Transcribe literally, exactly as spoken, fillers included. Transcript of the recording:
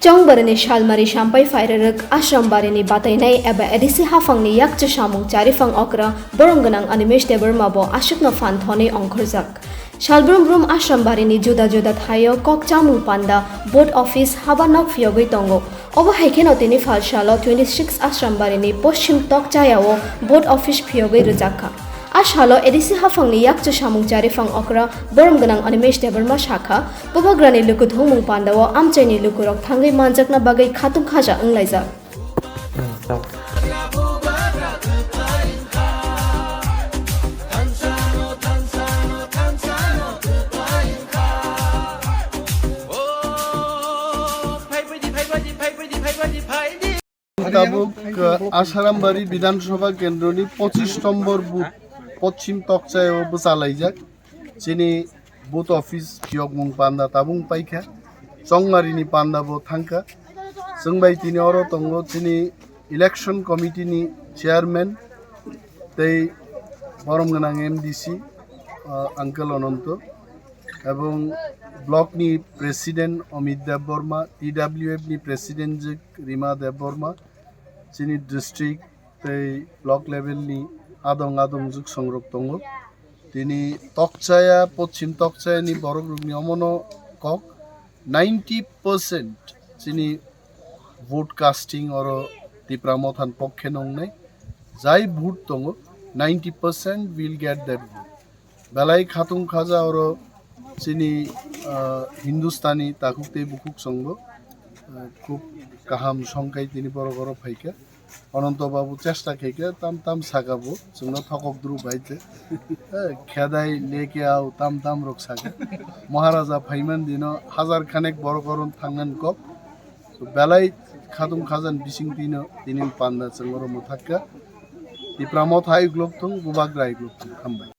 Chongbarini Salmari Sampai Phairarwk Ashrambarini batainai eba A D C haphangni yakchu samung chariphan okra borom gwnang Animesh Debbarma bo aswkno phan thonwi ongkhorjak. Salbrum brum Ashrambarini juda juda thaio kok chamung panda, board office, haba nok phiyogwi tongo. Obo hai kheno tini phalsalo twenty six Ashrambarini Poschim Tokchayao board office phiyogwi rwjakha. A salo A D C haphangni yakchu samung chariphang okra borom gwnang Animesh Debbarma sakha, Bubagrani lukuthungmung pandao amchaini lukurok thangwi manjakna bagwi khatung khaja wnglaijak. Tabuk, uh, Asarambari Bidhan Sabha Kendroni pochish nombor booth Poschim Tokchayao bwchalaijak. Chini booth office phiyokmung panda tabung paikha. Chongmarini panda bo thangkha. Chwng bai tini oro tongo chini election committee ni chairman tei borom gwnang M D C, uh, Uncle Ononto, ebong block ni president Amit Debbarma, T W F ni president jwk Rima Debbarma, chini district tei block level ni adong adong jwk songrok tongo. Tini Tokchaya, Poschim Tokchaya ni borok rokni omono kok ninety percent chini vote casting oro Tipra Mothan pokhe nongnai. Jai vote tongo, ninety percent will get that vote. Belai khatung khaja oro chini, ah, Hindustani takhuk tei bukhuk chwngbo, ah, khub kaham songkhai tini borok oro phaikha. Ononto Babu chesta khaikha, tam tam saka bo, chwngno thokok dru bai tei. Eh, khedai leke ao tam tam rok saka. Maharaja phaiman dino hajar khanek borok oro thangnan kok. Belai khatung khajan bising tino tini panda chwng oro mwthakka. Tipra Motha hai uklok thung, Bubagra hai uklok thung. Hambai.